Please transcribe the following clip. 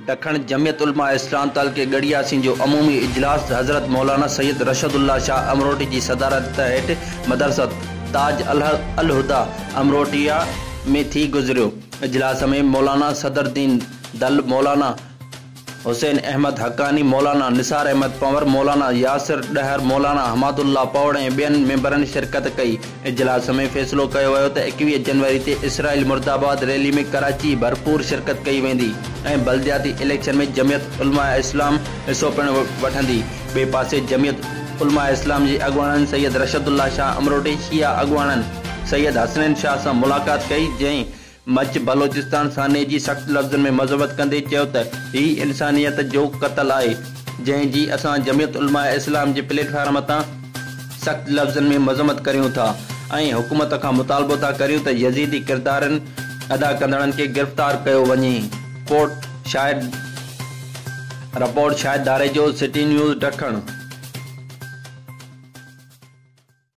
ڊکڻ جمعيت علماء اسلام تعلقي ڳڙهي ياسين جو عمومي اجلاس حضرت مولانا سيد رشد الله شاهه امروٽي جي صدارت هيٺ مدرسه تاج الهديٰ امروٽيه ۾ ٿي گذريو. اجلاس ۾ مولانا صدرالدين دل، مولانا حسين احمد حقاني، مولانا نثار احمد پنهور، مولانا ياسر ڏهر، مولانا حماد الله پوڙ ۽ ٻين ميمبرن شرڪت ڪئي. اجلاس ۾ فيصلو ڪيو ويو ته 21 جنوري تي اسرائيل مرده آباد ريلي ۾ ڪراچي ڀرپور شرڪت ڪئي ويندي ۽ بلدياتي اليڪشن ۾ جمعيت علماء اسلام حصو پڻ وٺندي. ٻئي پاسي جمعيت علماء اسلام جي اڳواڻن سيد رشد الله شاهه امروٽي شيعا اڳواڻن سيد حسنين شاهه سان ملاقات ڪئي جنهن مچ بلوچستان سانحي جي سخت لفظن ۾ مذمت ڪندي چيو ته هي انسانيت جو قتل آهي جنهن جي اسان جمعيت علماء اسلام جي پليٽ فارم تان سخت لفظن ۾ مذمت ڪريون ٿا ۽ حڪومت کان مطالبو ٿا ڪريون ته يزيدي ڪردارن ادا ڪندڙن کي گرفتار ڪيو وڃي. Report Shahid Dharejo, city news, Dakhan.